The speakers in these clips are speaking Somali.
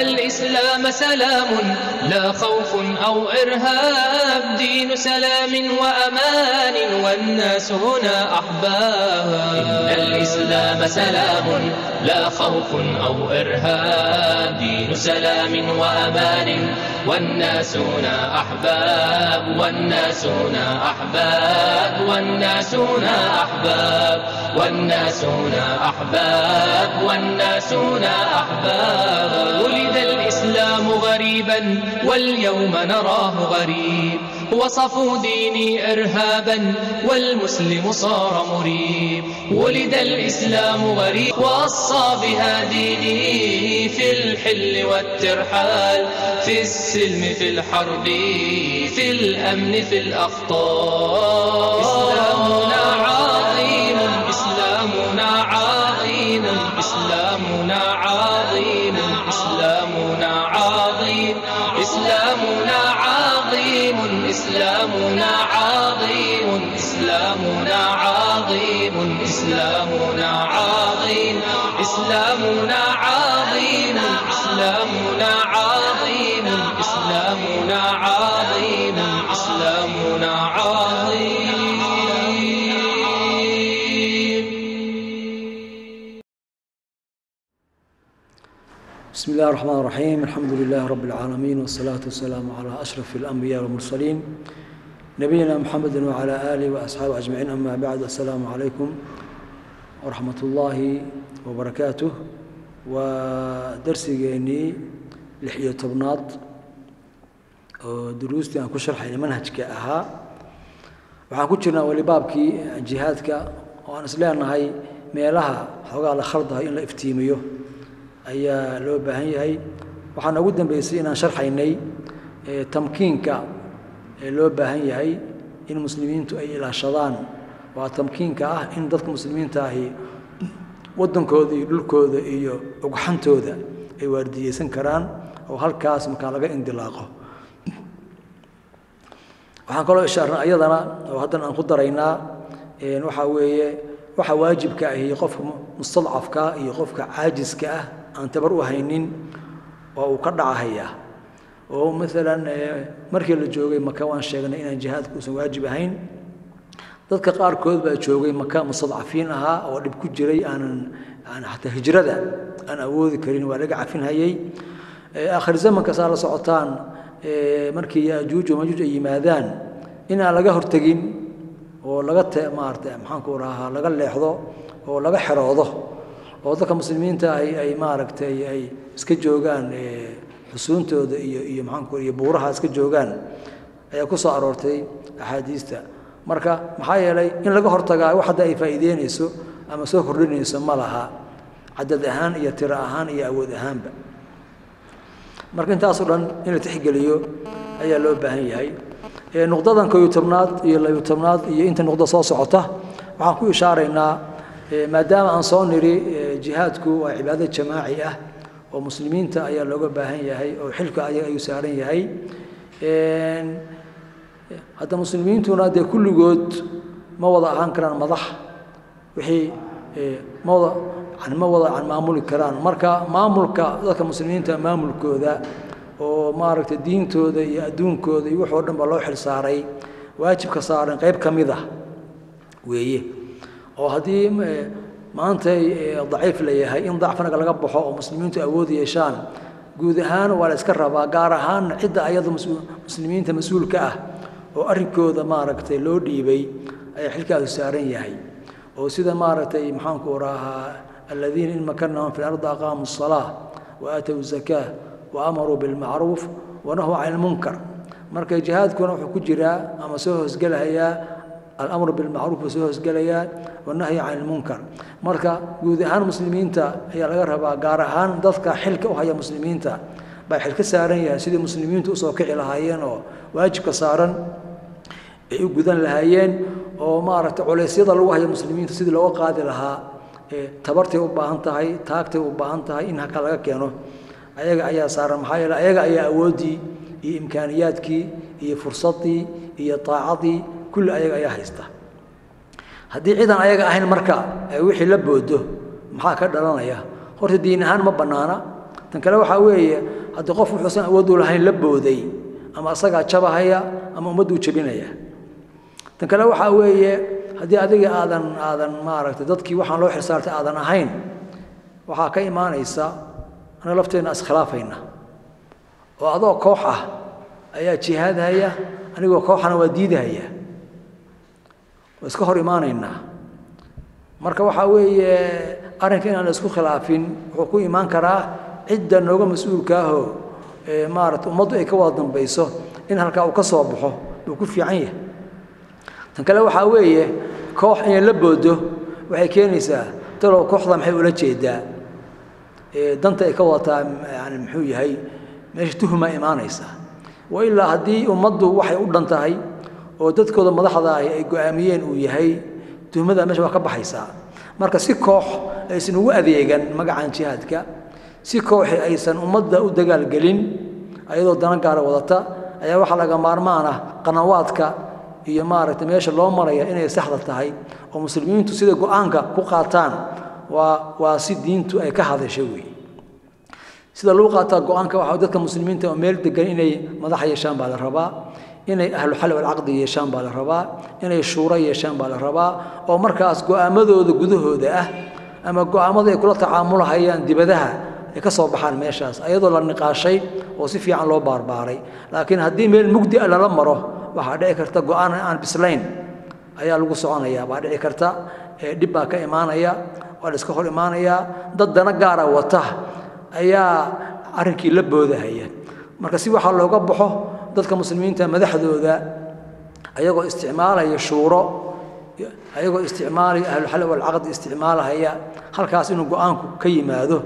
الإسلام سلام لا خوف أو إرهاب، دين سلام وأمان والناس هنا أحباب. إن الإسلام سلام لا خوف أو إرهاب، دين سلام وأمان والناس هنا أحباب، والناس هنا أحباب، والناس هنا أحباب، والناس هنا أحباب، والناس هنا أحباب. ولد الإسلام غريبا واليوم نراه غريب، وصفوا ديني إرهابا والمسلم صار مريب. ولد الإسلام غريب وصى بها ديني في الحل والترحال، في السلم في الحرب في الأمن في الأخطار. إسلامنا عظيم، إسلامنا عظيم، إسلامنا عظيم، إسلامنا عظيم، إسلامنا عظيم، إسلامنا عظيم، إسلامنا عظيم، إسلامنا عظيم، إسلامنا عظيم، إسلامنا عظيم، إسلامنا عظيم، إسلامنا عظيم. بسم الله الرحمن الرحيم، الحمد لله رب العالمين، والصلاة والسلام على أشرف الأنبياء والمرسلين، نبينا محمد وعلى آله وأصحابه أجمعين، أما بعد، السلام عليكم ورحمة الله وبركاته. ودرسيgeennii 16aad oo duruustii aan ku sharxaynay manhajka ahaa, waxaan ku jirnaa weli baabkii jihaadka oo aan isleenahay meelaha xoogaa la khaldahay in la iftiimiyo ayaa loo baahan yahay. Waxaa noogu dambeysay inaan sharxaynay tamkiinka ee loo baahan yahay in muslimiintu ay ilaashadaan. Waa tamkiinka ah in dadka muslimiinta ahi waddankooda iyo dhulkooda iyo ugxantooda ay waardiyeysan karaan oo halkaas markaa laga indilaaqo. Waxaan kaloo ishaarnay ayadana oo haddana aan ku daraynaa, waxaa weeye waxa waajibka ahi qofka mustadcafka iyo qofka caajiska ah aan tabar u haynin oo uu ka dhacahayaa. Oo maalan markii la joogay Maka waan sheegnay inaan jihaadku uusan waajib ahayn. Dadka qaarkood baa joogay Maka mustadcafiin ahaa oo dhib ku jiray, aanan aan xataa hijrada aan awoodi karin, waa laga cafinhayay. Aakhir zamanka saa la socotaan, markii Yaajuuj wa Majuuj ay yimaadaan, inaan laga hortegin oo laga maarata maxaan ku rahaa laga leexdo oo laga xeroodo oo dadka muslimiinta ay maaragtay ay iska joogaan xusuuntooda iyo maxaan ku iyo buuraha iska joogaan ayaa ku soo aroortay axaadiista. Marka maxaa yeelay in laga hortagaa wax hadda ay faa'iideynayso ama soo kordhinayso ma laha, cadad ahaan iyo tiro ahaan iyo awood ahaanba. Marka intaasoo dhan in la tixgeliyo ayaa loo baahan yahay. Nuqdadan 11aad iyo 12aad iyo inta nuqdo soo socota waxaan ku ishaaraynaa, maadaama aan soo niri jihaadku waa cibaado jamaaci ah oo muslimiinta ayaa looga baahan yahay oo xilka ayaga ayuu saaran yahay. Hadda muslimiintuna dee kulligood ma wada ahaan karaan madax, wixii ma wada yani ma wada yani maamuli karaan. Marka maamulka dadka muslimiinta maamulkooda oo maaragtay diintooda iyo adduunkooda iyo wuxoo dhan baa loo xil saaray, waajibka saaran qayb ka mid ah weeye. Oo haddii maantay daciif la yahay in dacfanaga laga baxo oo muslimiintu awood yeeshaan, guud ahaan waa la iska rabaa, gaar ahaan cidda ayada muslimiinta mas-uulka ah oo arrinkooda maaragtay loo dhiibay ayaa xilkaasu saaran yahay. Oo sida maaragtay maxaanku rahaa aladiina in makanahum fi lardi aqaamu asalaa wa aatow zakaa wa amaruu bilmacruuf wa nahuu cani lmunkar. Marka jihaadkuna wuxuu ku jiraa ama soo hoosgelahayaa alamru bilmacruuf buu soo hoosgelayaa wanahyi cani lmunkar. Marka guud ahaan muslimiinta ayaa laga rabaa, gaar ahaan dadka xilka u haya muslimiinta baa xilka saaran yahay sidii muslimiintu usoo kici lahaayeen oo waajibka saaran ay u gudan lahaayeen, oo maaragtay culeysyada lagu hayo muslimiinta sidii looga qaadi lahaa. Tabartay u baahan tahay, taagtay u baahan tahay in halka laga keeno ayaga ayaa saaran. Maxaa yeele ayaga ayaa awooddii iyo imkaaniyaadkii iyo fursaddii iyo taacadii kulli ayaga ayaa haysta. Haddii ciidan ayaga ahayn marka ay wixii la boodo, maxaa ka dhalanaya? Horta diin ahaan ma bannaana, Tan kale waxaa weeye haddii qof wuxuusan awood u lahayn la booday, ama asagaa jabahaya ama ummaddu jabinaya. Tan kale waxaa weeye haddii adiga aadan maaragtay dadkii waxaan loo xilsaartay aadan ahayn, waxaa ka imaanaysa anaga lafteenna iskhilaafayna, oo adoo koox ah ayaa jihaadhaya, anigoo kooxana waa diidahaya, waa iska hor imaanaynaa. Marka waxaa weeye arrinka inaan la isku khilaafin wuxuu ku imaan karaa cidda nooga mas-uulka ahoo maarata ummaddu ay ka wada dambayso in halkaa uu ka soo baxo buu ku fiican yahay. Tan kale waxaa weeye koox inay la boodo waxay keenaysaa talow kooxda maxay ula jeedaa, danta ay ka wadataa yani muxuu yahay, meesha tuhma imaanaysa. Wa ilaa haddii ummaddu waxay u dhan tahay oo dadkooda madaxda ahi ay go'aamiyeen uu yahay, tuhmada meesha waa ka baxaysaa. Marka si koox aysan ugu adeegan magacan jihaadka, si kooxi aysan ummadda u dagaalgelin ayadoo dana gaara wadata, ayaa waxaa laga maarmaan ah qanawaadka iyo maaragtay meesha loo maraya inay saxda tahay oo muslimiintu sida go'aanka ku qaataan waa si diintu ay ka hadashay weeye. Sida lagu qaataa go'aanka waxaa dadka muslimiinta oo meel degan inay madax yeeshaan baa la rabaa, inay ahlu xal wal caqdi yeeshaan baa la rabaa, inay shuuro yeeshaan baa la rabaa, oo markaas go'aamadooda gudahooda ah ama go'aamada ay kula tacaamulahayaan dibadaha ay ka soo baxaan meeshaas ayadoo la niqaashay oo si fiican loo baarbaaray. Laakiin haddii meel mugdi ah lala maro, waxaa dhici karta go'aan aan bislayn ayaa lagu soconayaa, baa dhici karta dhib baa ka imaanaya, waa la iska hor imaanayaa, dad dana gaara wata ayaa arrinkii la boodahaya. Marka si waxaa looga baxo dadka muslimiinta madaxdooda ayagoo isticmaalaya shuuro, ayagoo isticmaalaya ahlu xal wal caqd isticmaalahaya, halkaas inuu go'aanku ka yimaado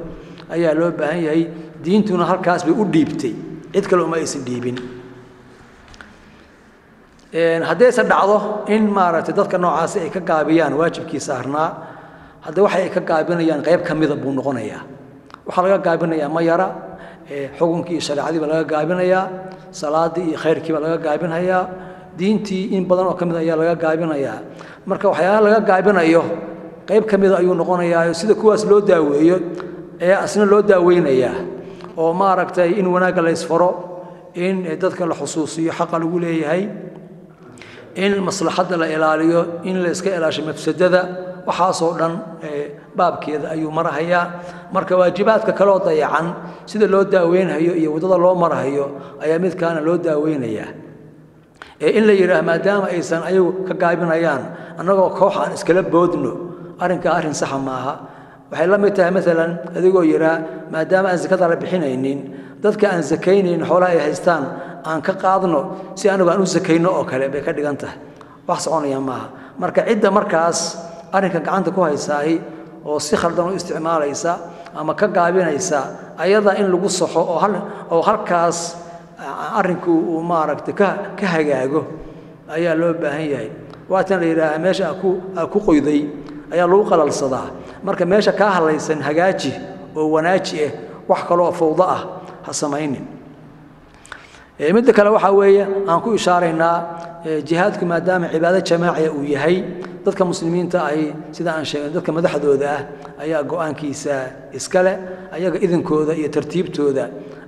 ayaa loo baahan yahay. Diintuna halkaas bay u dhiibtay, cid kale uma aysan dhiibin. Haddayse dhacdo in maaragtay dadka noocaasi ay ka gaabiyaan waajibkii saarnaa, hadda waxa ay ka gaabinayaan qayb ka mida buu noqonayaa. Waxaa laga gaabinayaa ma yara, xukunkii iyo shareecadii baa laga gaabinayaa, salaadii iyo khayrkii baa laga gaabinayaa, diintii in badan oo ka mid ayaa laga gaabinayaa. Marka waxyaalaha laga gaabinayo qayb ka mida ayuu noqonayaa, sida kuwaas loo daaweeyo ayaa asna loo daaweynayaa, oo maaragtay in wanaagga la isfaro, in dadka la xusuusiyo xaqa lagu leeyahay, in maslaxadda la ilaaliyo, in la iska ilaasho mafsadada, waxaasoo dhan baabkeeda ayuu marahayaa. Marka waajibaadka kaloo dayacan sida loo daaweynhayo iyo waddada loo marahayo ayaa midkaana loo daaweynayaa. In la yidhaah maadaama aysan ayagu ka gaabinayaan annagoo koox aan iskala boodno, arrinkaa arrin saxa maaha. Waxay la mid tahay maalan adigoo yidhaa maadaama aan sakada la bixinaynin, dadka aan sakaynaynin xoolaha ay haystaan aan ka qaadno si anigu aan u sakayno oo kale bay ka dhigan tahay, wax soconaya maaha. Marka cidda markaas arrinka gacanta ku haysaahi oo si khaldan u isticmaalaysa ama ka gaabinaysa, ayada in lagu saxo oo halkaas arrinku uu maaragtay ka hagaago ayaa loo baahan yahay. Waatan la yidhaahaa meesha aa ku qoyday ayaa lagu qalalsadaa. Marka meesha kaa halaysan hagaaji oo wanaaji ah, wax kaloo fawdo ah ha samaynin. Midda kale waxaa weeye aan ku ishaaraynaa jihaadku maadaama cibaado jamaaciya uu yahay, dadka muslimiinta ahi sida aan sheegnay dadka madaxdooda ah ayaa go'aankiisa iskale, ayaga idinkooda iyo tartiibtooda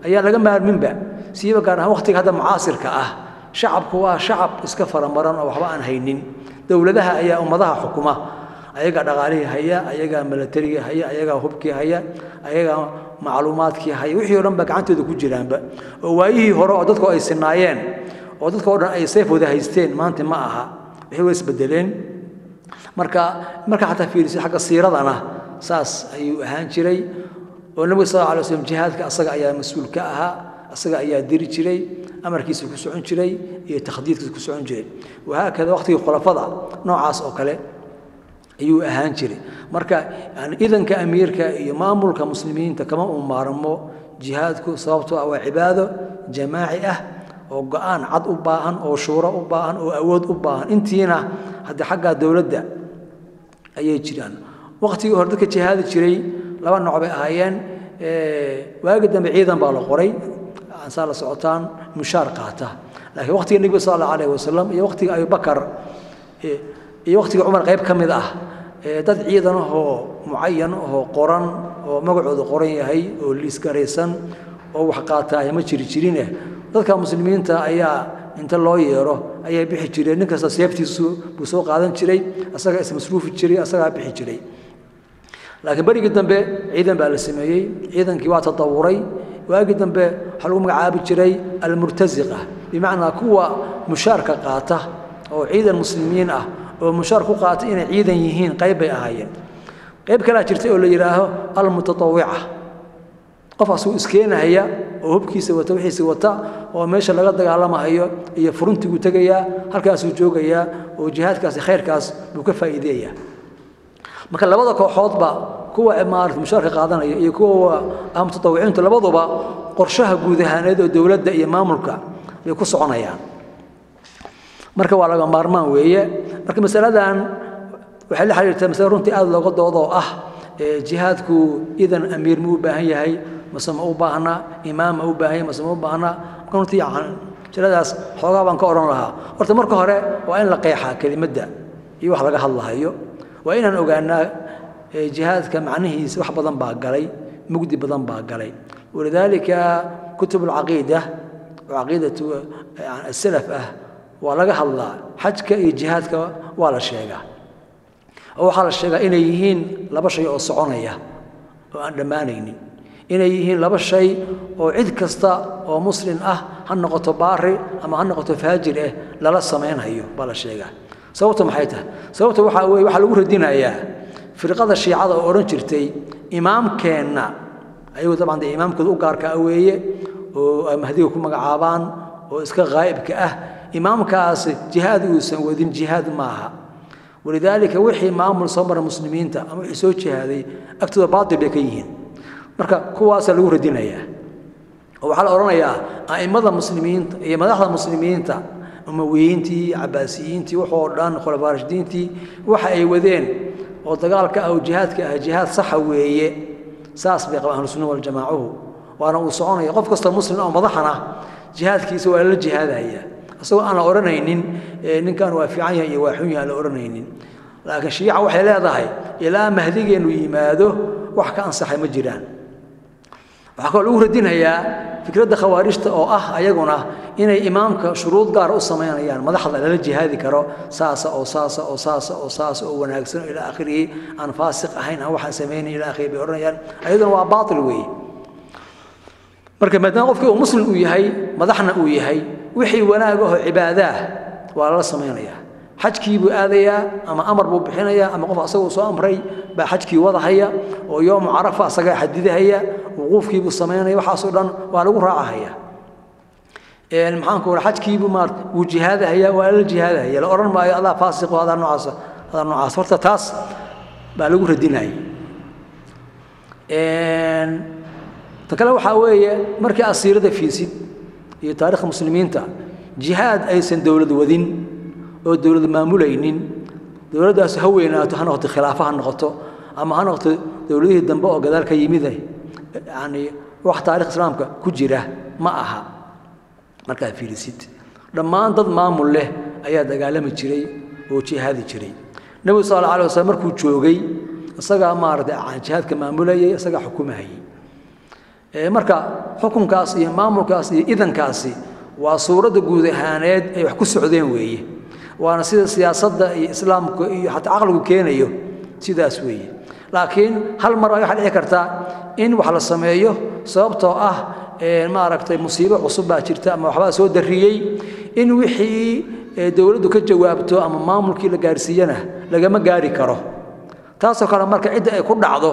ayaa laga maarminba. Siiba gaar ahaan waqtiga hadda mucaasirka ah, shacabku waa shacab iska faramaran oo waxba aan haynin. Dowladaha ayaa ummadaha xukuma, ayagaa dhaqaalihii haya, ayagaa milatarigii haya, ayagaa hubkii haya, ayagaa macluumaadkii haya, wixii o dhan ba gacantooda ku jiraanba. Oo waayihii hore oo dadku ay sinaayeen oo dadka oo dhan ay seef wada haysteen maanta ma aha, wixii way isbedeleen. Marka xataa fiirisid xagga siiradana saas ayuu ahaan jiray, oo nabiga sal alla alay waslam jihaadka asaga ayaa mas-uul ka ahaa, asaga ayaa diri jiray, amarkiisa ku socon jiray iyo takhdiidkiisa ku socon jiray. Wahaakada waqtigii khulafada noocaas oo kale ayuu ahaan jiray. Marka yani idanka amiirka iyo maamulka muslimiinta kama uu maarmo jihaadku, sababtoo ah waa cibaado jamaaci ah oo go'aan cad u baahan, oo shuuro u baahan, oo awood u baahan. Intiina hadda xaggaa dowladda ayay jiraan. Waqtigii hore dadka jihaadi jiray laba nooc bay ahaayeen. Waagi dambe ciidan baa la qoray, ansaa la socotaan, mushaar qaata. Laakiin waqtiga nebiga sal allahu alayhi wasalam iyo waqtiga Abubakar iyo waqtiga Cumar qayb ka mid ah, Dad ciidan ahoo mucayan ahoo qoran oo magacooda qoran yahay oo liisgaraysan oo wax qaataaya ma jiri jirine. Dadka muslimiinta ayaa inta loo yeero ayay bixi jireen. Nin kasta seeftiisu buu soo qaadan jiray, asagaa ismasruufi jiray, asagaa bixi jiray. Laakiin berigii dambe ciidan baa la sameeyey, ciidankii waa tadawuray. Waagii dambe waxaa lagu magacaabi jiray almurtasiqa, bimacnaa kuwa mushaarka qaata oo ciidan muslimiin ah oo mushaar ku qaata inay ciidan yihiin qayb bay ahaayeen. Qayb kalaa jirtay oo la yidhaaho almutatawica, qof asuu iskeenahaya oo hubkiisa wata, wixiisa wata, oo meesha laga dagaalamahayo iyo furuntiguu tegayaa, halkaasuu joogayaa oo jihaadkaasi khayrkaas buu ka faa'iideeyaa. Marka labada kooxoodba, kuwa maarata mushaarka qaadanaya iyo kuwa mutatawiciintu, labaduba qorshaha guud ahaaneed oo dowladda iyo maamulka bay ku soconayaan. Marka waa laga maarmaan weeye. Marka masaladan waxay la xiriirtaa masale runtii aada looga doodo oo ah jihaadku idan amiir ma u baahan yahay mase ma u baahna, imaam ma u baahan yahay mase ma u baahna. Marka runtii masaladaas xoogaa baan ka odhan lahaa. Horta marka hore waa in la qeexaa kelimadda iyo wax laga hadlahayo. Waa inaan ogaanaa jihaadka macnihiisa. Wax badan baa galay, mugdi badan baa galay. Walidaalika kutub alcaqiida oo caqiidatu asalaf ah waa laga hadlaa xajka iyo jihaadka, waa la sheegaa oo waxaa la sheegaa inay yihiin laba shay oo soconaya oo aan dhammaanaynin, inay yihiin laba shay oo cid kasta oo muslim ah, ha noqoto baari ama ha noqoto faajir eh, lala samaynhayo baa la sheegaa. Sababta maxay tahay? Sababta waxaa weeye waxaa lagu radinayaa firqada shiicada oo odhan jirtay imaamkeenna, ayagu dabcan dee imaamkooda u gaarka ah weeye oo ay mahdiga ku magacaabaan oo iska ghaa'ibka ah, imaamkaas jihaad uusan wadin jihaad maaha. Walidaalika wixii maamul soo mara muslimiinta ama wixii soo jihaaday agtooda baatil bay ka yihiin. Marka kuwaasaa lagu radinayaa oo waxaa la odhanayaa a'immada muslimiinta iyo madaxda muslimiinta, umawiyiintii, cabaasiyiintii, waxoo dhan, khulafaa rashidiintii, waxa ay wadeen oo dagaalka ah oo jihaadka ah jihaad saxa weeye. Saas bay qabaan ahlusunna waljamaacuhu, waana uu soconaya. Qof kastoo muslim oo madaxana jihaadkiisa waa lala jihaadaya, isagoo aan la odhanaynin ninkan waa fiican yahay iyo waa xun yahay aan la odhanaynin. Laakiin shiica waxay leedahay ilaa mahdigeennu yimaado wax ka ansaxay ma jiraan. Waxaa kaloo lagu radinayaa fikradda khawaarijta oo ah ayaguna inay imaamka shuruud gaar u samaynayaan, madaxda lala jihaadi karo saasa oo saasa oo saasa oo saasa oo wanaagsan oo ilaa akhirihi, aan faasiq ahayn, aan waxaan samaynayn ilaa akhirihi bay odhanayaan. Ayaduna waa baatil weeye. Marka maadaama qofkii uu muslim uu yahay, madaxna uu yahay, wixii wanaag ahoo cibaadaah waa lala samaynayaa. Xajkii buu aadayaa ama amar buu bixinayaa ama qof asagoo soo amray baa xajkii wadahaya oo yoomu carafa asagaa xadidahaya, wuquufkii buu samaynaya, waxaasoo dhan waa lagu raacahaya. Maxaan ku xajkiibuu maarata wuu jihaadahaya, waa lala jihaadahaya, la odhan maayo adaa faasiqo, adaa noocaas, adaa noocaas. Horta taas baa lagu radinaya. Ta kale waxaa weeye markii asiirada fiisid iyo taarikhda muslimiinta, jihaad aysan dowlad wadin oo dowlad maamulaynin, dowladdaas ha weynaato, ha noqoto khilaafa ha noqoto ama ha noqoto dowladihii dambe oo gadaal ka yimid, yani wax taarikh islaamka ku jira ma aha. Markaad fiirisid dhammaan dad maamul leh ayaa dagaalami jiray oo jihaadi jiray. Nebigu sal alla alay waslam markuu joogay isagaa maarata jihaadka maamulayay, isagaa xukumahayay. Marka xukunkaas iyo maamulkaas iyo idankaasi waa suuradda guud ahaaneed ay wax ku socdeen weeye, waana sida siyaasadda iyo islaamka iyo xataa caqligu keenayo, sidaas weeye. Laakiin hal mar ay waxaa dhici karta in wax la sameeyo sababtoo ah maaragtay musiibo cusub baa jirta ama waxbaa soo darriyey, in wixii dowladdu ka jawaabto ama maamulkii la gaarsiiyana lagama gaari karo. Taasoo kale marka cidda ay ku dhacdo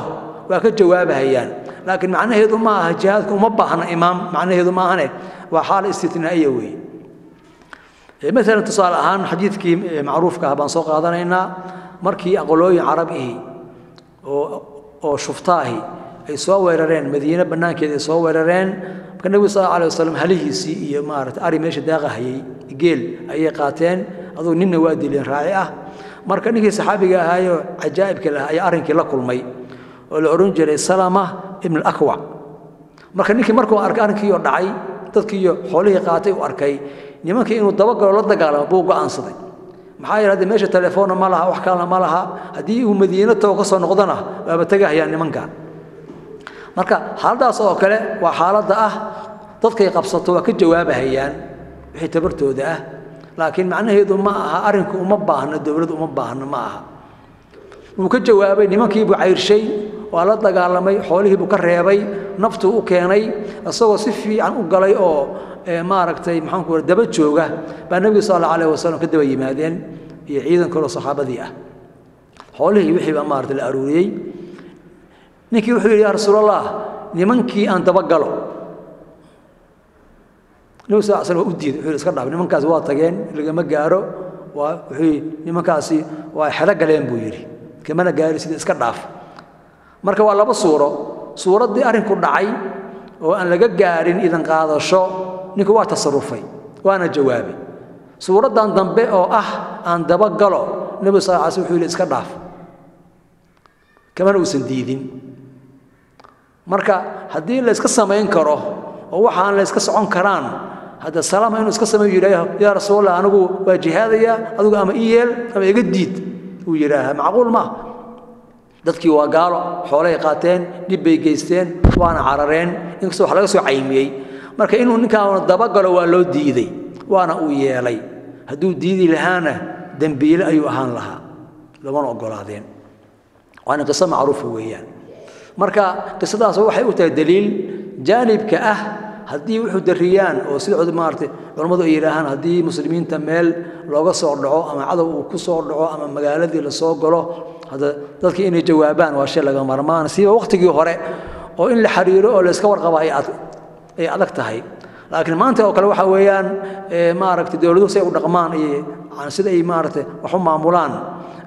waa ka jawaabahayaan, laakiin macnaheedu ma aha jihaadku uma baahna imaam, macnaheedu ma ahane waa xaal istitnaa'iya weeye. Maalan tusaale ahaan xadiidkii macruufka ah baan soo qaadanaynaa. Markii aqolooyin carab ihi oo shuftaahi ay soo weerareen Madiine bannaankeeda ay soo weerareen, marka nebigu sal alla alay wasalam halihiisii iyo maarata ari meesha daaqahayay, geel ayay qaateen, adugu ninna waa dileen raaci ah. Marka ninkii saxaabiga ahaayoo cajaa'ibka lahaa ayaa arrinkii la kulmay oo la odhan jiray Salama ibn Alakwac. Marka ninkii markuu arkay arrinkiioo dhacay, dadkiiyo xoolihii qaatay uu arkay, nimankii inuu dabagalo la dagaalamo buu go'aansaday. Maxaa yeelay hadda meesha telefoonna ma laha, wax kalena ma laha. Haddii uu Madiino tago ka soo noqdona waaba tegahayaan nimankan. Marka xaaladaas oo kale waa xaaladda ah dadkay qabsato waa ka jawaabahayaan wixii tabartooda ah, laakiin macnaheedu ma aha arrinku uma baahno dowlad, uma baahno ma aha. Wuu ka jawaabay, nimankii buu cayrshay, waa la dagaalamay, xoolihii buu ka reebay, naftuu u keenay, isagoo si fiican u galay oo maaragtay maxaan ku daba jooga baa nebiga sal allahu alayh wasalam ka daba yimaadeen iyo ciidan kaloo saxaabadii ah. Xoolihii wixii baa maaragtay la aruuriyey. Ninkii wuxuu yidhi yaa rasuulallah, nimankii aan dabagalo. Nebigu sal slam waa u diiday, wuxuu yidhi iska dhaaf, nimankaasi waa tageen, lagama gaaro. Waa wuxuu yidhi nimankaasi waa xero galeen buu yidhi, kamana gaari sida, iska dhaaf. Marka waa laba suuro. Suuraddii arrinku dhacay oo aan laga gaarin idan qaadasho, ninku waa tasarufay waana jawaabay. Suuraddan dambe oo ah aan dabagalo, nebigu sal ly slam wuxuu yidhi iska dhaaf, kamana uusan diidin. Marka haddii la iska samayn karo oo waxaan la iska socon karaan, hadda Salama inuu iska sameeyo yidhaaho yaa rasuulallah anigu waa jihaadayaa, adigu ama ii yeel ama iga diid uu yidhaaha, macquul maaha. Dadkii waa gaalo, xoolay qaateen, dhib bay geysteen, waana carareen, inkastoo wax laga soo caymiyey. Marka inuu ninkaan dabagalo waa loo diiday, waana uu yeelay. Hadduu diidi lahaana dembiile ayuu ahaan lahaa, lamana ogolaadeen. Waana qiso macruufa weeyaan. Marka qisadaas waxay u tahay daliil jaanibka ah haddii wuxuu dariyaan oo sida maaragtay culammadu ay yidhaahaan, haddii muslimiinta meel looga soo dhaco ama cadow uu ku soo dhaco ama magaaladii lasoo galo, hadda dadkii inay jawaabaan waa shay laga marmaan, siiba waqtigii hore oo in la xiriiro oo la iska warqaba ay adag tahay. Laakiin maanta oo kale waxa weeyaan maaragtay dowladuhu si ay u dhaqmaan iyo sida ay maaragtay wax u maamulaan,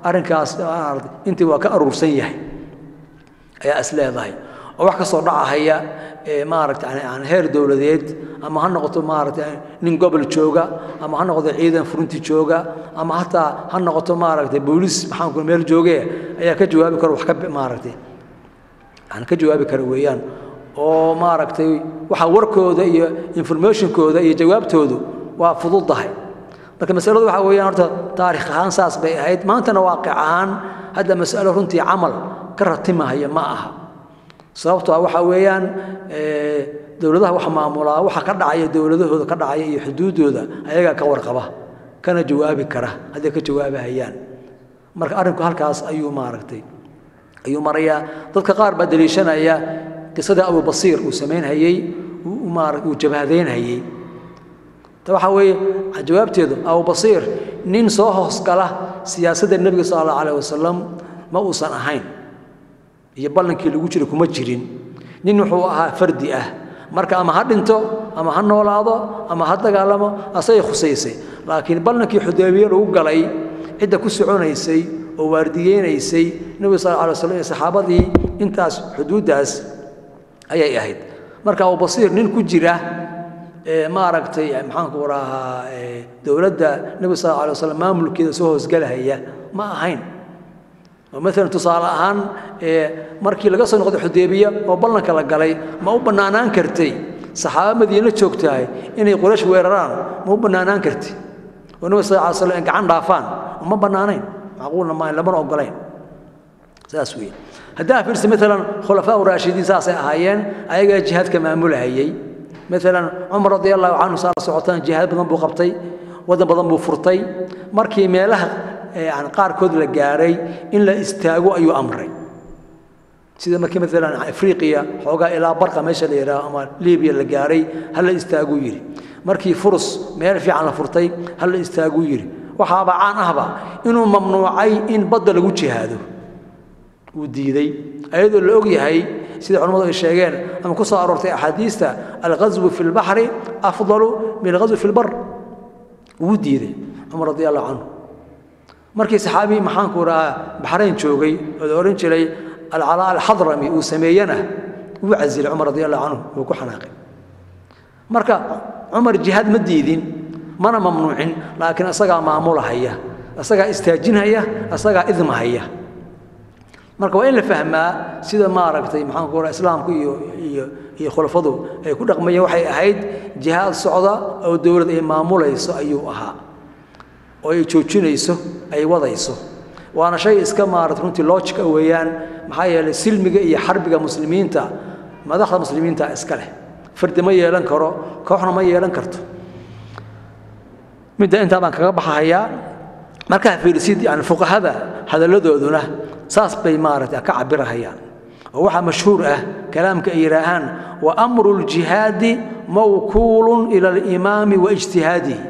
arrinkaas maaragtay intii waa ka aruursan yahay ayaa is leedahay. Oo wax kasoo dhacahaya maaragtay heer dowladeed, ama ha noqoto maaragtay nin gobol jooga, ama ha noqoto ciidan furunti jooga, ama hataa ha noqoto maaragtay booliis maxaan ku meel jooge, ayaa ka jawaabi karo, wax ka maaragtay aan ka jawaabi kara weeyaan. Oo maaragtay waxa warkooda iyo informationkooda iyo jawaabtoodu waa fududahay. Marka masaladu waxa weeyaan horta taariikh ahaan saas bay ahayd, maantana waaqic ahaan hadda mas'alo runtii camal ka ratimahaya ma aha. Sababtoo ah waxa weeyaan dowladaha wax maamulaa waxa ka dhacaya dowladahooda ka dhacaya iyo xuduuddooda ayagaa ka warqaba kana jawaabi kara hadday ka jawaabahayaan. Marka arrinku halkaas ayuu maaragtay ayuu marayaa. Dadka qaar baa daliishanaya qisada Abubasiir uu samaynhayey, maaragtay uu jabhadaynhayey. Ta waxaa weeye jawaabteedu Abubasiir nin soo hoosgala siyaasadda nebiga sala allahu alayh wasalam ma uusan ahayn, iyo ballankii lagu jiro kuma jirin. Nin wuxuu ahaa fardi ah, marka ama ha dhinto ama ha noolaado ama ha dagaalamo asagay khusaysay. Laakiin ballankii Xudaybiye lagu galay cidda ku soconaysay oo waardiyeynaysay nebiga sal alla alay slam iyo saxaabadii intaas xuduuddaas ayay ahayd. Marka Abubasiir nin ku jira maaragtay maxaanku rahaa dowladda nebiga sal alla alay waslam maamulkeeda soo hoosgalahaya ma ahayn. Oo maalan tusaale ahaan markii laga soo noqday Xudaybiya oo ballanka la galay, ma u bannaanaan kartay saxaaba Madiine joogtahay inay Quraysh weeraraan? Ma u bannaanaan kartay oo nabiga sal ly slam gacan dhaafaan? Uma bannaanayn, macquulna maahan, lamana ogolayn. Saas weeye. Haddaa fiirsa maalan khulafaa raashidiin saasay ahaayeen, ayagaa jihaadka maamulahayey. Maalan Cumar radia allahu canhu saa la socotaan jihaad badan buu qabtay, waddan badan buu furtay. Markii meelaha yani qaarkood la gaaray in la istaago ayuu amray, sida markii maalan Afriqiya xoogaa ilaa Barqa meesha la yidhaaho ama Libiya la gaaray, ha la istaaguu yidhi. Markii Furus meel fiican la furtay, ha la istaaguu yidhi. Waxaaba caan ahba inuu mamnuucay in badda lagu jihaado, uu diiday, ayadoo la og yahay sida culamadu ay sheegeen ama ku soo aroortay axaadiista alghaswu fi lbaxri afdalu min alghaswi fi lbar. Wuu diiday Cumar radi allahu canhu. Markii saxaabi maxaanku rahaa Baxrayn joogay oo la odhan jiray Alcalaa Alxadrami uu sameeyena, wuu casilay Cumar radi allahu canhu, wuu ku xanaaqay. Marka Cumar jihaad ma diidin mana mamnuucin, laakiin isagaa maamulahaya, isagaa istaajinhaya, isagaa idmahaya. Marka waa in la fahmaa sida maaragtay maxaanku rahaa islaamku iyo iyo iyo khulafadu ay ku dhaqmayeen. Waxay ahayd jihaad socda oo dowlad ay maamulayso ayuu ahaa. oo ay joojinayso ay wadayso. Waana shay iska maarata runtii logic ah weeyaan, maxaa yeelay silmiga iyo xarbiga muslimiinta madaxda muslimiinta iska leh, fardi ma yeelan karo, kooxna ma yeelan karto. Midda intaa baan kaga baxahayaa. Markaa fiirisid yani fuqahada hadalladooduna saas bay maarata ka cabirahayaan, oo waxaa mashhuur ah kalaamka ay yidhaahaan wa amru ljihaadi mawkuulun ila alimaami wa ijtihaadihi.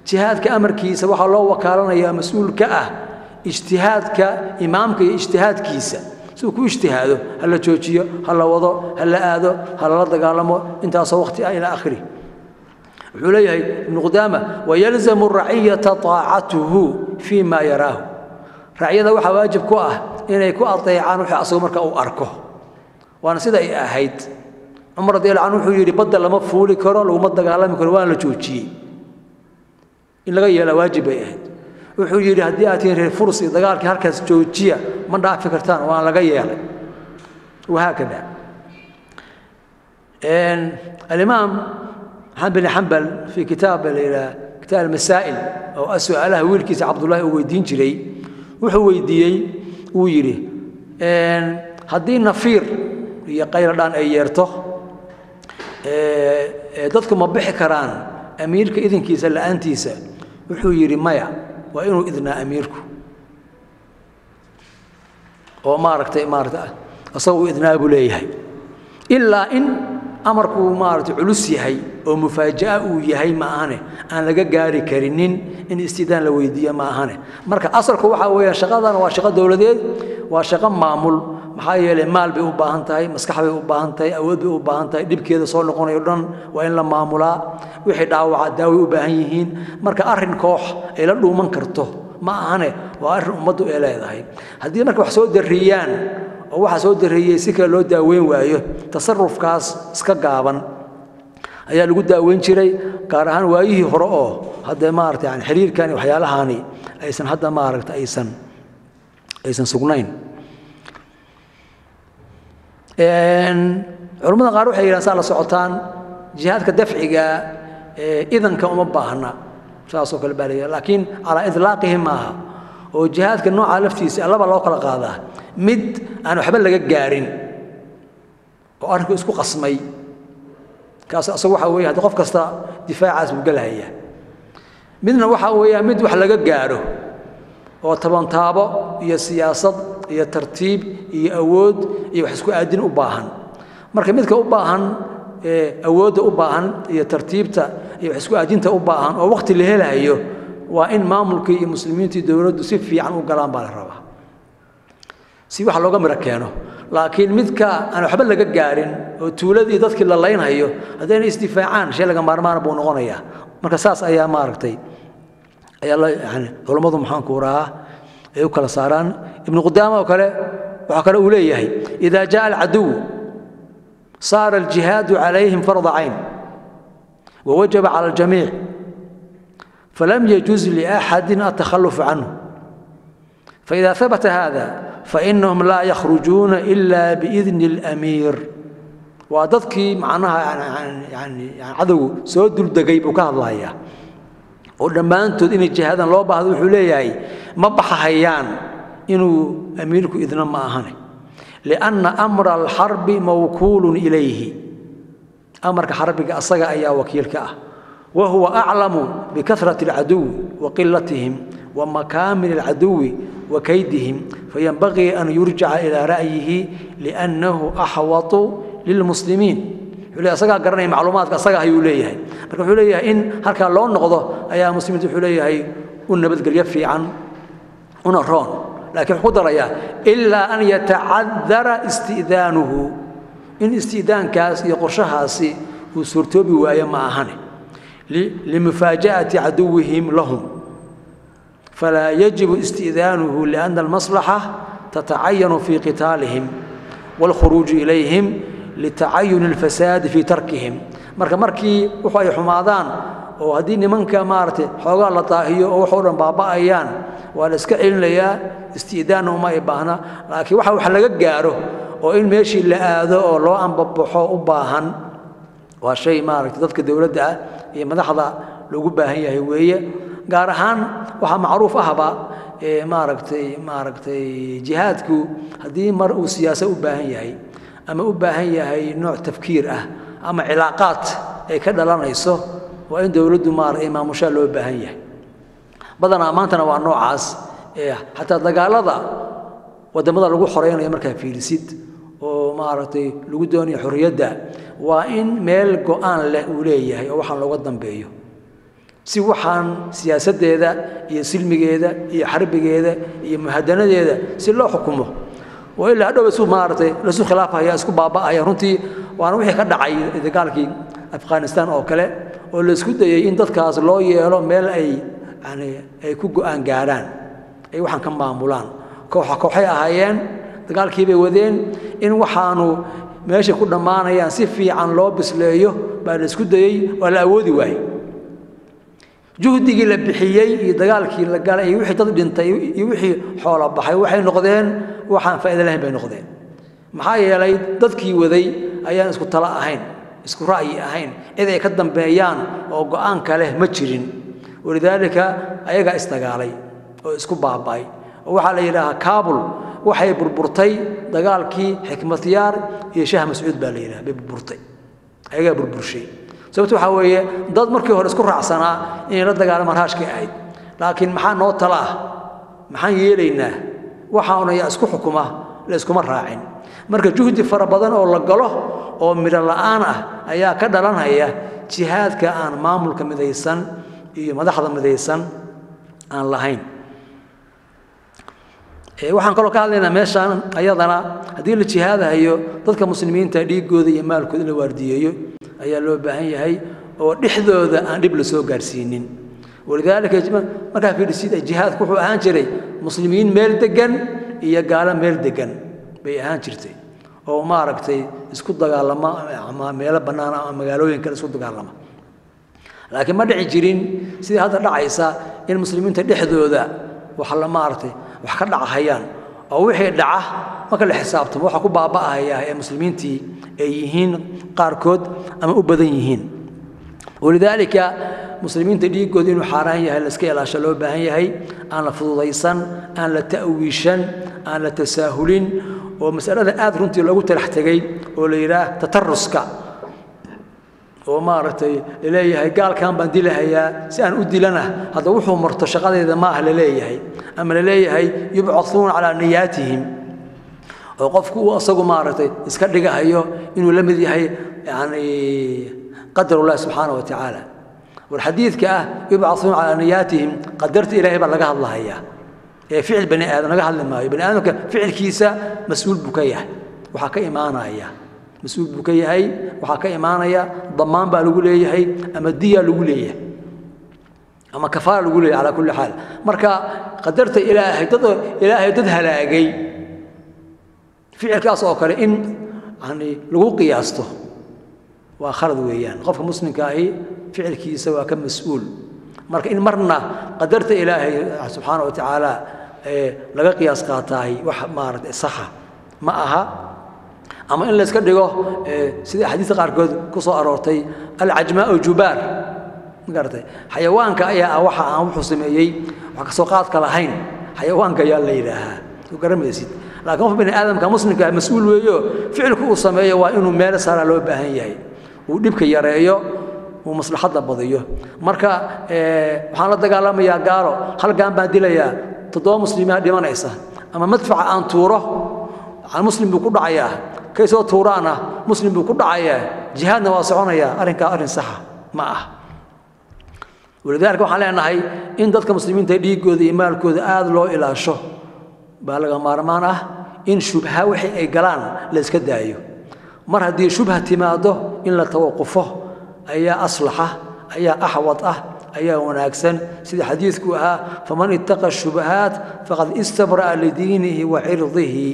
Jihaadka amarkiisa waxaa loo wakaalanayaa mas-uul ka ah ijtihaadka imaamka iyo ijtihaadkiisa, si uu ku ijtihaado ha la joojiyo, ha la wado, ha la aado, ha lala dagaalamo intaasoo waqti ah ilaa akhirih. Wuxuu leeyahay Ibnu Qudaama wayalzamu raciyata taacatuhu fii ma yaraahu. Racyada waxaa waajib ku ah inay ku adeecaan wixii asagu marka uu arko, waana sida ay ahayd. Cumar radiallahu canhu wuxuu yidhi badda lama fuuli karo, laguma dagaalami karo, waana la joojiyey, in laga yeelaa waajib bay ahayd. Wuxuu yidhi haddii aad tihiin reer Fursi dagaalkii halkaas joojiya, ma dhaafi kartaan, waana laga yeelay. Wahaakada alimaam Axmed bin Xambal fii kitaab la yidhaha kitaab almasaa'il oo su'aalaha wiilkiisa Cabdullaahi uu weydiin jiray, wuxuu weydiiyey uu yidhi haddii nafiir iyo qayladhaan ay yeerto dadku ma bixi karaan amiirka idinkiisa la'aantiisa? Wuxuu yidhi maya, waa inuu idnaa amiirku oo maaragtay isaga uu idnaa buu leeyahay, ilaa in amarku maaragtay culus yahay oo mufaaja'a uu yahay ma ahane, aan laga gaari karinin in istidaan la weydiiyo ma ahane. Marka asalku waxaa weeyaan shaqadan waa shaqo dowladeed, waa shaqo maamul, maxaa yeelay maal bay u baahan tahay, maskax bay u baahan tahay, awood bay u baahan tahay, dhibkeeda soo noqonayo dhan waa in la maamulaa, wixii dhaawaca daaway u baahan yihiin. Marka arrin koox ay la dhuuman karto ma ahane, waa arrin ummaddu ay leedahay. Haddii marka wax soo darriyaan oo waxa soo darriyey si kale loo daaweyn waayo, tasarufkaas iska gaaban ayaa lagu daaweyn jiray, gaar ahaan waayihii hore oo hadda maaragtay yani xiriirkan iyo waxyaalahaani aysan hadda maaragtay aysan sugnayn. Culimmada qaar waxay yidhahan saa la socotaan jihaadka dafciga idanka uma baahna, saasoo kale baa la yidhaha, laakiin calaa idlaaqihi maaha. Oo jihaadka nooca laftiisa laba loo kala qaadaa, mid aan waxba laga gaarin oo arrinku isku qasmay, kaas asagu waxa weeye hadda qof kasta difaacaas buu gelahayaa. Midna waxa weeyaa mid wax laga gaaro oo tabantaabo iyo siyaasad iyo tartiib iyo awood iyo wax isku aadin u baahan. Marka midka u baahan awoodda u baahan iyo tartiibta iyo wax isku aadinta u baahan oo waqti la helayo, waa in maamulkii iyo muslimiintii dowladdu si fiican u galaan baa la rabaa si wax looga miro keeno. Laakiin midka aan waxba laga gaarin oo tuuladii dadkii la laynhayo haddayna isdifaacaan shay laga maarmaana buu noqonayaa. Marka saas ayaa maaragtay ayaa la yani culammadu maxaan ku rahaa ay u kala saaraan. Ibnu Qudaama oo kale waxaa kale uu leeyahay idaa jaa alcaduw saara aljihaadu calayhim farda cayn wawajaba cala aljamiic, falam yajuz liaxadin altakhalufu canhu, faida habata hada fainahum laa yakhrujuuna ila biidni alamiir. Waa dadkii macnaha yani cadowgu soo duldegay buu ka hadlayaa oo dhammaantood inay jihaadaan loo baahdo. Wuxuu leeyahay ma baxahayaan inuu amiirku idna ma ahane, lianna amra alxarbi mawkuulun ilayhi, amarka xarbiga asaga ayaa wakiilka ah, wa huwa aclamu bikahrati alcaduwi wa qilatihim wa makaamini alcaduwi wa kaydihim, fayanbagii an yurjaca ilaa ra'yihi liannahu axwatu lilmuslimiin. Wuxuu leeyahay asagaa garanaya macluumaadka asaga ayuu leeyahay. Marka wuxuu leeyahay in halkaa loo noqdo ayaa muslimiinta wuxuu leeyahay u nabadgelyo fiican una roon. Laakiin wuxuu ku darayaa ilaa an yatacadara isti'daanuhu, in isti'daankaas iyo qorshahaasi uu suurtoobi waayo ma ahane, limufaaja'ati caduwihim lahum, falaa yajibu isti'daanuhu lianna almaslaxa tatacayanu fii qitaalihim waalkhuruuju ilayhim litacayuni alfasaadi fii tarkihim. Marka markii wuxu ay xumaadaan oo haddii nimanka maaragtay xoogaa la daahiyo oo waxoo dhan baaba'ayaan, waa la iska celinayaa, isti'daanna uma ay baahna. Laakiin waxa wax laga gaaro oo in meeshii la aado oo loo ambabaxo u baahan waa shay maaragtay dadka dowladda ah iyo madaxda loogu baahan yahay weeye. Gaar ahaan waxaa macruuf ahba maaragtay jihaadku haddii mar uu siyaasa u baahan yahay ama u baahan yahay nooc tafkiir ah ama cilaaqaad ay ka dhalanayso, waa in dowladdu maaragtay maamushaa loo baahan yahay. Badanaa maantana waa noocaas. Xataa dagaalada wadamada lagu xoreynayo markaa fiirisid oo maaragtay lagu doonayo xorriyadda, waa in meel go'aan leh uu leeyahay oo waxaan looga dambeeyo, si waxaan siyaasaddeeda iyo silmigeeda iyo xarbigeeda iyo muhadanadeeda si loo xukumo. Oo ilaa hadhow isu maaragtay lasu khilaafaya, isku baaba'aya. Runtii waana wixii ka dhacay dagaalkii Afghanistan oo kale, oo la isku dayay in dadkaas loo yeelo meel ay yani ay ku go'aan gaaraan, ay waxaan ka maamulaan. Kooxa kooxay ahaayeen, dagaalkii bay wadeen, in waxaanu meesha ku dhammaanayaan si fiican loo bisleeyo baa la isku dayey, waa la awoodi waayey. Juhdigii la bixiyey iyo dagaalkii la galay iyo wixii dad dhintay iyo wixii xoolo baxay waxay noqdeen waxaan faa'iido lahayn bay noqdeen. Maxaa yeelay dadkii waday ayaan isku talo ahayn, isku ra'yi ahayn, cid ay ka dambeeyaan oo go'aanka leh ma jirin. Walidaalika ayagaa isdagaalay oo isku baaba'ay. Oo waxaa la yidhaahaa Kaabul waxay burburtay dagaalkii Xikmatyaar iyo Shaah Mascuud baa la yidhaha bay burburtay, ayagaa burburshay. Sababto waxaa weeye dad markii hore isku raacsanaa inay la dagaalamaan raashkay ahayd, laakiin maxaa noo tala ah, maxaan yeelaynaa, waxauna yaa isku xukuma, la iskuma raacin. Marka juhdi fara badan oo la galo oo midho la'aan ah ayaa ka dhalanaya jihaadka aan maamulka midaysan iyo madaxda midaysan aan lahayn. Waxaan kaloo ka hadlaynaa meeshaan ayadana haddii la jihaadahayo dadka muslimiinta dhiiggooda iyo maalkooda in la waardiyeeyo ayaa loo baahan yahay, oo dhexdooda aan dhib la soo gaarsiinin. Walidaalika markaa fiirisid jihaadku wuxuu ahaan jiray muslimiin meel degan iyo gaalo meel degan bay ahaan jirtay, oo maaragtay isku dagaalama ama meelo bannaan ama magaalooyin kale isku dagaalama. Laakiin ma dhici jirin sidii hadda dhacaysa in muslimiinta dhexdooda wax la maaragtay wax ka dhacahayaan, oo wixii dhaca marka la xisaabtamo waxa ku baaba'ahaya ee muslimiintii ay yihiin qaarkood ama u badan yihiin. Walidaalika muslimiinta dhiiggooda inuu xaaraan yahay la iska ilaasho loo baahan yahay, aan la fududaysan, aan la ta'wiishan, aan la tasaahulin. Oo masalada aad runtii loogu talax tegey oo la yidhaah tataruska, oo maaragtay laleeyahay gaalkan baan dilahayaa si aan u dilana hadda wuxuu marto shaqadeeda maaha laleeyahay, ama laleeyahay yubcathuuna calaa niyaatihim, oo qofku uu asagu maaragtay iska dhigahayo inuu la mid yahay yani qadar ullahi subxaana wa tacaala. War xadiidka ah yubcathuuna calaa niyaatihim, qadarta ilaahay baa laga hadlahayaa ee ficil bani aadam laga hadli maayo. Bani aadamka ficilkiisa mas-uul buu ka yahay, waxaa ka imaanaya mas-uul buu ka yahay, waxaa ka imaanaya damaan baa lagu leeyahay ama diya lagu leeyahay ama kafaara lagu leeyahay. Calaa kulli xaal marka qadarta ilaahay dad ilaahay dad halaagay ficilkaas oo kale in yani lagu qiyaasto waa khalad weeyaan. Qofka muslimka ahi ficilkiisa waa ka mas-uul. Marka in marna qadarta ilaahay subxaana wa tacaala laga qiyaas qaataahi wax maaragtay saxa ma aha, ama in la iska dhigo sida axaadiista qaarkood ku soo aroortay alcajmaau jubaar, ma garatay, xayawaanka ayaa ah waxa aan wuxuu sameeyey wax kasoo qaadka lahayn, xayawaanka ayaa la yidhaahaa, soo garamaysid. Laakiin qof bini aadamka muslimka mas-uul weeyo, ficilku uu sameeyo waa inuu meel saaraa loo baahan yahay, uu dhibka yareeyo, uu maslaxadda badiyo. Marka waxaan la dagaalamayaa gaalo, hal gaan baan dilayaa, 7 muslimiin dhimanaysa, ama madfaca aan tuuro muslim buu ku dhacayaa, kay soo tuuraana muslim buu ku dhacayaa, jihaadna waa soconayaa. Arrinkaa arrin saxa ma ah. Walidaalika waxaan leenahay in dadka muslimiinta dhiiggooda iyo maalkooda aada loo ilaasho baa laga maarmaan ah, in shubha wixii ay galaan la iska daayo. Mar haddii shubha timaado in la tawaqufo ayaa aslaxa, ayaa axwad ah, ayaa wanaagsan, sida xadiidku ahaa faman ittaqa shubahaat faqad istabra'a lidiinihi wa cirdihi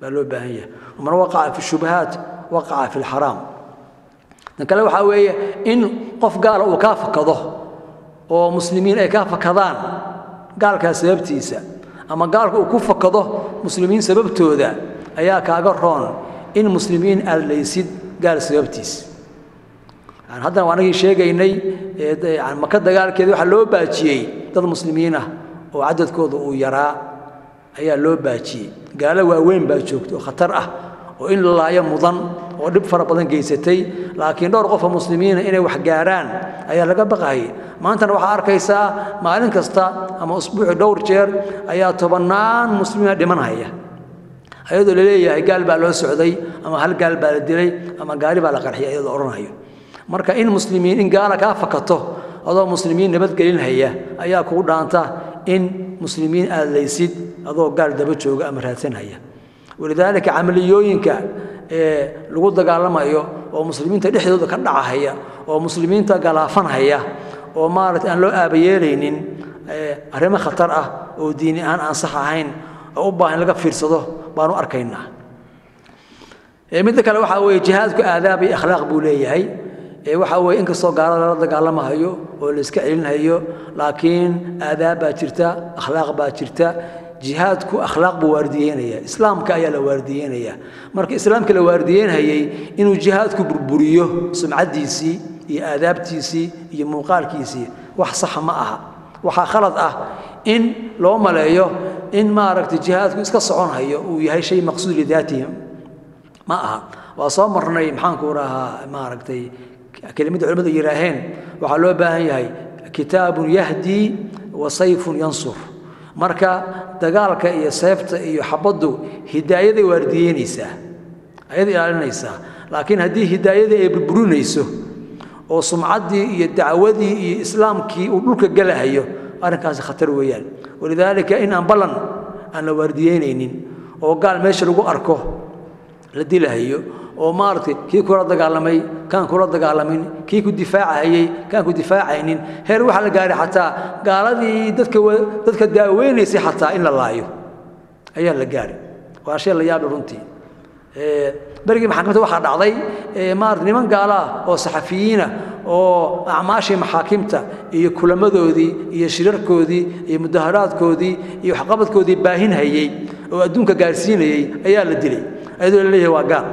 baa loo baahan yahay. Waman waqaca fi shubahaat waqaca fi lxaraam. Tan kale waxaa weeye in qof gaala uu kaa fakado oo muslimiin ay kaa fakadaan gaalkaas sababtiisa, ama gaalka uu ku fakado muslimiin sababtooda ayaa kaaga roon in muslimiin aad laysid gaal sababtiis. Yani haddana waa anagii sheegaynay yani Maka dagaalkeeda waxaa loo baajiyey dad muslimiin ah oo cadadkooda uu yaraa ayaa loo baajiyey. Gaalo waaweyn baa joogta oo khatar ah oo in la laayo mudan oo dhib fara badan geysatay, laakiin dhowr qof oo muslimiina inay wax gaaraan ayaa laga baqahayay. Maantana waxaa arkaysaa maalin kasta ama usbuuci dhowr jeer ayaa tobannaan muslimiina dhimanhaya, ayadoo laleeyahay gaal baa loo socday ama hal gaal baa la dilay ama gaari baa la qarxiyay ayadoo odhanhayo. Marka in muslimiin in gaala kaa fakato adoo muslimiin nabadgelinhaya ayaa kugu dhaanta in muslimiin aad laysid adoo gaal daba jooga ama raadsanhaya. Walidaalika camaliyooyinka ee lagu dagaalamayo oo muslimiinta dhexdooda ka dhacahaya oo muslimiinta galaafanhaya oo maaragtay aan loo aabayeelaynin, arrimo khatar ah oo diini ahaan aan sax ahayn oo u baahan in laga fiirsado baanu arkaynaa. Midda kale waxaa weeye jihaadku aadaab iyo akhlaaq buu leeyahay. Waxaa weeye inkastoo gaalada lala dagaalamahayo oo la iska celinhayo, laakiin aadaab baa jirta, akhlaaq baa jirta. Jihaadku akhlaaq buu waardiyeynaya, islaamka ayaa la waardiyeynaya. Marka islaamka la waardiyeynhayay inuu jihaadku burburiyo sumcaddiisii iyo aadaabtiisii iyo muuqaalkiisii wax saxa ma aha. Waxaa khalad ah in loo maleeyo in maaragtay jihaadku iska soconhayo uu yahay shay maqsuud lidaatihi, ma aha. Waa soo marnay maxaanku rahaa maaragtay kelimadda culimadu yidhaaheen waxaa loo baahan yahay kitaabun yahdii wa sayfun yansur. Marka dagaalka iyo seefta iyo xabaddu hidaayaday waardiyeynaysaa, ayaday ilaalinaysaa. Laakiin haddii hidaayadii ay burburinayso oo sumcaddii iyo dacwadii iyo islaamkii uu dhulka galahayo, arrinkaasi khatar weeyaan. Walidaalika in aan ballan aan la waardiyeynaynin oo gaal meesha lagu arko la dilahayo oo maaragtay kii kula dagaalamay kaan kula dagaalamin, kii ku difaacahayey kaan ku difaacaynin, heer waxaa la gaaray xataa gaaladii dadka daaweynaysay xataa in la laayo ayaa la gaaray. Waa shay la yaable runtii. Berigii maxaakamta waxaa dhacday maarata niman gaala ah oo saxafiyiina oo acmaashii maxaakimta iyo kulamadoodii iyo shirarkoodii iyo mudaharaadkoodii iyo waxqabadkoodii baahinhayey oo adduunka gaarsiinayey ayaa la dilay ayadoo la leeyahay waa gaal,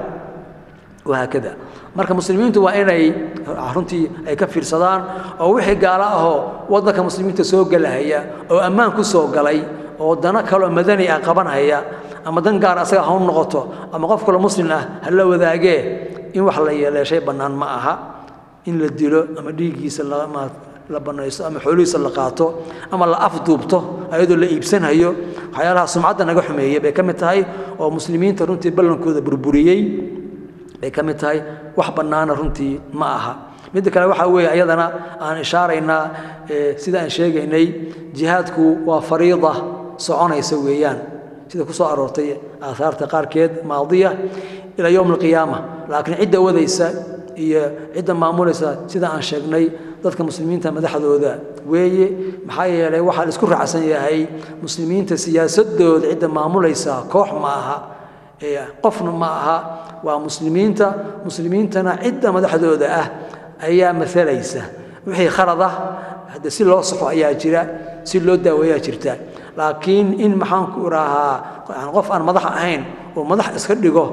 wahaakada. Marka muslimiintu waa inay runtii ay ka fiirsadaan oo wixii gaalo ahoo waddanka muslimiinta soo gelahaya oo ammaan ku soo galay oo dano kaloo madani ah qabanhaya ama dan gaar asaga ha u noqoto ama qof kaloo muslim ah ha la wadaagee, in wax la yeeleeshay bannaan ma aha. In la dilo ama dhiiggiisa la bannaysto ama xoolihiisa la qaato ama la afduubto ayadoo la iibsanhayo, waxyaalaha sumcadda naga xumeeyey bay ka mid tahay oo muslimiinta runtii ballankooda burburiyey bay ka mid tahay. Wax bannaana runtii ma aha. Midda kale waxaa weeye ayadana aan ishaaraynaa sida aan sheegaynay, jihaadku waa fariida soconaysa weeyaan, sida ku soo aroortay aahaarta qaarkeed maadiya ilaa yowm alqiyaama. Laakiin cidda wadaysa iyo cidda maamulaysa sida aan sheegnay dadka muslimiinta madaxdooda weeye. Maxaa yeelay waxaa la isku raacsan yahay muslimiinta siyaasadooda cidda maamulaysa koox ma aha, qofna ma aha, waa muslimiinta. Muslimiintana cidda madaxdooda ah ayaa maalaysa. Wixii khalad ah hadde si loo saxo ayaa jira, si loo daaweeyaa jirta. Laakiin in maxaanku idhaahaa qof aan madax ahayn oo madax iska dhigo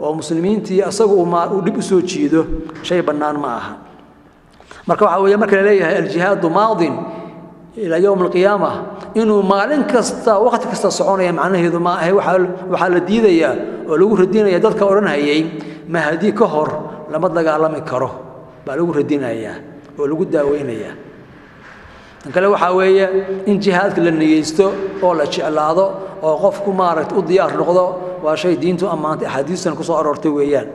oo muslimiintii asagu uu dhib u soo jiido shay bannaan ma aha. Marka waxaa weeye marka la leeyahay aljihaadu maadin ilaa yowm alqiyaama, inuu maalin kasta waqti kasta soconaya macnaheedu ma ahe. Waxaa la diidayaa oo lagu radinaya dadka odhanhayay mahdi ka hor lama dagaalami karo baa lagu radinayaa oo lagu daaweynayaa. Tan kale waxaa weeye in jihaadka la niyeysto oo la jeclaado oo qofku maaragta u diyaar noqdo waa shay diintu ammaantay, axaadiistan ku soo aroortay weeyaan.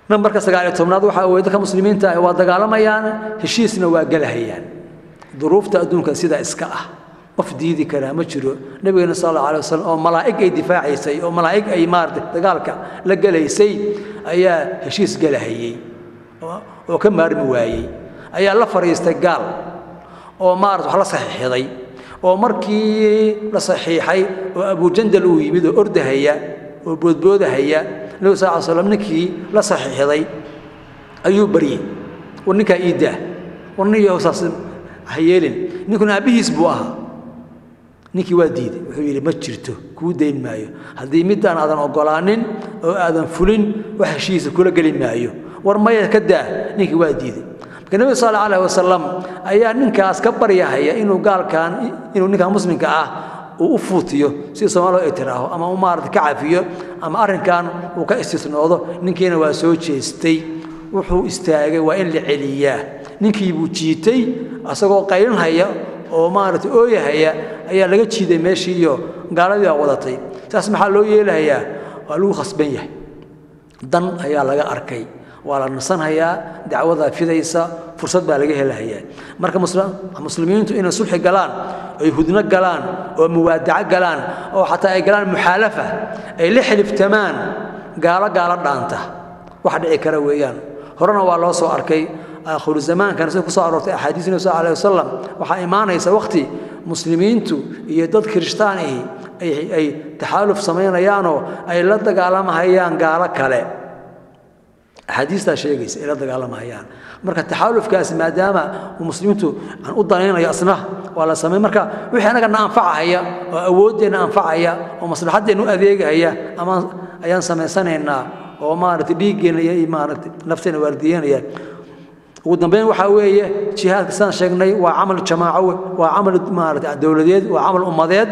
Nambarka 19aad waxaa weeye dadka muslimiinta ah waa dagaalamayaan, heshiisna waa gelahayaan. Duruufta adduunka sidaa iska ah qof diidi karaa ma jiro. Nabigeena sal allahu alay wasalam oo malaa'ig ay difaacaysay oo malaa'ig ay maaragtay dagaalka la gelaysay ayaa heshiis gelahayey oo ka maarmi waayey, ayaa la fadhiistay gaal oo maarata wax la saxiixday, oo markii la saxiixay oo Abujandal uu yimid oo ordahaya oo boodboodahaya, nabigu sal ly slam ninkii la saxiixday ayuu baryey, war ninkaa iidaa, war nin yahow saas ha yeelin. Ninkuna aabbihiis buu ahaa. Ninkii waa diiday, wuxuu yidhi ma jirto, kuu dayn maayo haddii middaan aadan oggolaanin oo aadan fulin, wax heshiisa kula geli maayo. War maya, ka daa. Ninkii waa diiday. Marka Nabiga sal alla alayhi wasalam ayaa ninkaas ka baryahaya inuu gaalkan, inuu ninkan muslimka ah uu u fuutiyo, sida Soomaalidu ay tiraaho, ama uu maarata ka cafiyo, ama arrinkan uu ka istisnoodo. Ninkiina waa soo jeestay, wuxuu istaagay waa in la celiyaa. Ninkii buu jiitay asagoo qaylinhaya oo maaragtay ooyahaya ayaa laga jiiday meeshii, iyo gaaladii baa wadatay. Saas maxaa loo yeelahayaa? Waa lagu khasban yahay, dan ayaa laga arkay, waa la nasanhayaa, dacwadaa fidaysa, fursad baa laga helahayaa. Marka muslimiintu inay sulxi galaan, ay hudno galaan, oo muwaadaco galaan, oo xataa ay galaan muxaalafa, ay la xiliftamaan gaalo, gaalo dhaanta, wax dhici kara weeyaan. Horena waa loo soo arkay. Aakhiru zamaankana sida ku soo aroortay axaadiis Nabi sal alayh wasalam, waxaa imaanaysa waqti muslimiintu iyo dad kirishtaan ahi ay taxaaluf samaynayaanoo ay la dagaalamahayaan gaalo kale. Axaadiistaa sheegaysa ay la dagaalamahayaan. Marka taxaalufkaasi maadaama uu muslimiintu aan u danaynayo, asna waa la samay. Marka wixii anaga na anfacahaya oo awooddeenna anfacaya oo maslaxaddeenna u adeegahaya ama ayaan samaysanaynaa, oo maaragtay dhiiggeenna iyo maaragtay nafteenna waardiyeynaya. Ugu dambeyn waxaa weeye, jihaadka sidaan sheegnay waa camal jamaaco, waa camal maaragtay dowladeed, waa camal ummadeed.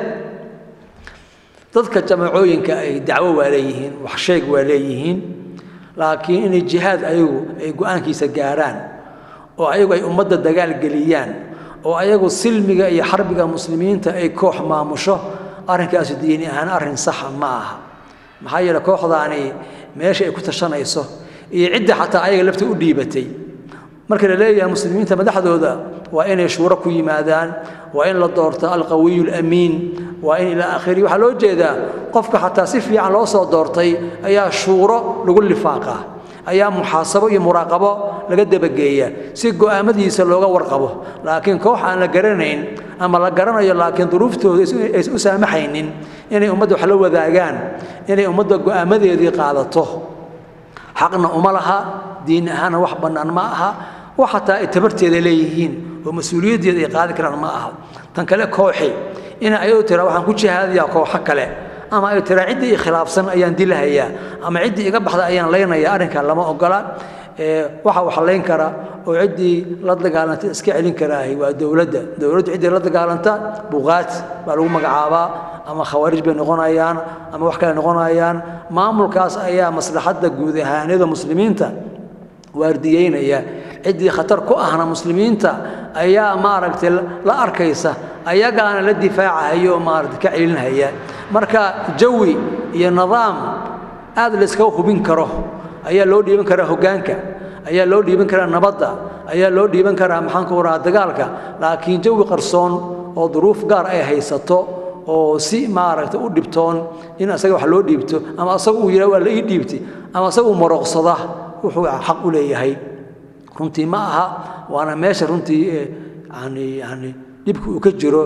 Dadka jamaacooyinka ay dacwo waa leeyihiin, wax sheeg waa leeyihiin, laakiin inay jihaad ayagu ay go-aankiisa gaaraan oo ayagu ay ummadda dagaal geliyaan oo ayagu silmiga iyo xarbiga muslimiinta ay koox maamusho, arrinkaasi diini ahaan arrin saxa ma aha. Maxaa yeele kooxdaani meesha ay ku tashanayso iyo cidda xataa ayaga lafta u dhiibatay. Marka la leeyahay muslimiinta madaxdooda waa inay shuuro ku yimaadaan, waa in la doorto alqawiyu alamiin, waa in ilaa aakhiri, waxaa loo jeedaa qofka xataa si fiican loo soo doortay ayaa shuuro lagu lifaaqaa, ayaa muxaasabo iyo muraaqabo laga dabageeya si go'aamadiisa looga warqabo. Laakiin koox aan la garanayn ama la garanayo laakiin duruuftooda aysan u saamaxaynin inay ummadda wax la wadaagaan, inay ummadda go'aamadeedii qaadato, xaqna uma laha, diin ahaanna wax bannaan ma aha, wax xataa ay tabarteeda leeyihiin oo mas-uuliyaddeeda ay qaadi karaan ma aha. Tan kale, kooxi ina ayadu tiraa waxaan ku jihaadayaa kooxo kale, ama ay tiraa ciddii i khilaafsan ayaan dilahayaa, ama ciddii iga baxda ayaan laynayaa, arrinkan lama ogola. Waxa wax layn kara oo ciddii la dagaalanta iska celin karaahi waa dowladda. Dowladdu ciddii la dagaalanta buqaat baa lagu magacaabaa, ama khawaarij bay noqonayaan, ama wax kale noqonayaan. Maamulkaas ayaa maslaxadda guud ahaanada muslimiinta waardiyeynaya. Ciddii khatar ku ahna muslimiinta ayaa maaragtay la arkaysa, ayagaana la difaacahayo oo maaragtay ka celinhaya. Marka jawi iyo nidaam aad la iskaga hubin karo ayaa loo dhiiban karaa hoggaanka, ayaa loo dhiiban karaa nabadda, ayaa loo dhiiban karaa maxaan ku rahaa dagaalka. Laakiin jawi qarsoon oo duruuf gaar ay haysato oo si maaragtay u dhibtoon in asaga wax loo dhiibto, ama asaga uu yidhaha waa la ii dhiibtay, ama asaga uu marooqsada wuxuu xaq u leeyahay, runtii ma aha. Waana meesha runtii yani dhibka uu ka jiro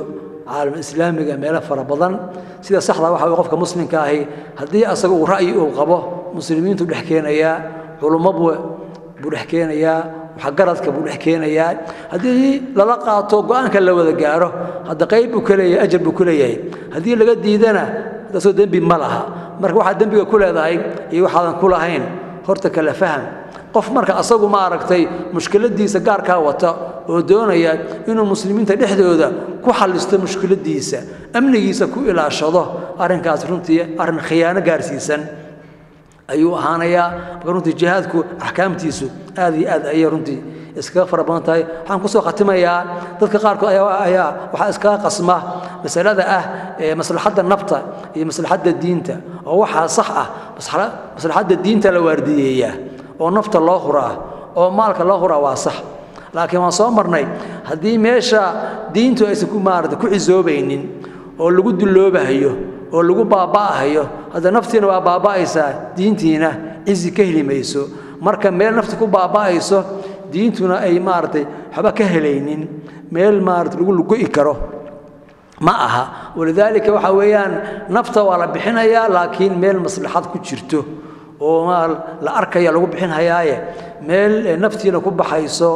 caalam islaamiga meelo fara badan. Sida saxda waxa qofka muslimka ahi haddii asaga uu ra'yi uu qabo, muslimiintu dhex keenayaa, culummo buu dhex keenayaa, waxgaradka buu dhex keenayaa. Haddii lala qaato go-aanka la wada gaaro, hadda qayb buu ka leeyahay, ajar buu ku leeyahay. Haddii laga diidana asagoo dembi ma laha. Marka waxaad dembiga ku leedahay iyo waxaadan ku lahayn horta kala faham. Qof marka asagu ma aragtay mushkiladiisa gaarkaa wata oo doonaya inuu muslimiinta dhexdooda ku xallisto mushkiladiisa, amnigiisa ku ilaashado, arrinkaas runtii arrin khiyaano gaarsiisan ayuu ahaanayaa. Marka runtii jihaadku axkaamtiisu aad iyo aad ayay runtii iskaga fara badan tahay. Waxaan kusoo khatimayaa, dadka qaarkood ayaa waxaa iskaga qasma masalada ah ee maslaxadda nafta iyo maslaxadda diinta, oo waxaa sax ah maslaxadda diinta la waardiyeeyaa oo nafta loo huraa oo maalka loo huraa, waa sax. Laakiin waan soo marnay, haddii meesha diintu aysan ku maarata ku cisoobaynin oo lagu dulloobahayo oo lagu baaba'ahayo, hadda naftiina waa baaba'aysaa, diintiina cizi ka heli mayso. Marka meel nafta ku baaba'ayso, diintuna ay maaragtay waxba ka helaynin, meel maarata lagu lugo'i karo ma aha. Walidaalika waxaa weeyaan nafta waa la bixinayaa, laakiin meel maslaxad ku jirto oo la arkaya lagu bixinhayaaye. Meel naftiina ku baxayso,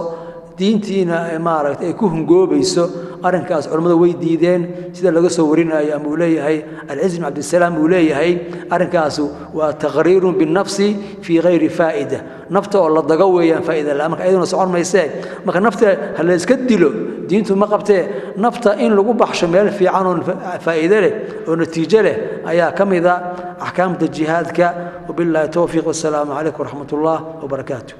diintiina maaragtay ay ku hungoobayso Arrinkaas culimmadu way diideen, sida laga soo warinayo ama uu leeyahay Alciz bin Cabdisalaam, uu leeyahay arrinkaasu waa taqriirun binafsi fii hayri faa'ida, nafta oo la dago weeyaan faa'ida la. Marka iyaduna socon maysee, marka nafta ha la iska dilo diintu ma qabtee, nafta in lagu baxsho meel fiican oo faa'iide leh oo natiijo leh ayaa ka mid a axkaamta jihaadka. Wabillahi towfiiq, wassalaamu calaykum waraxmat ullah wabarakaatu.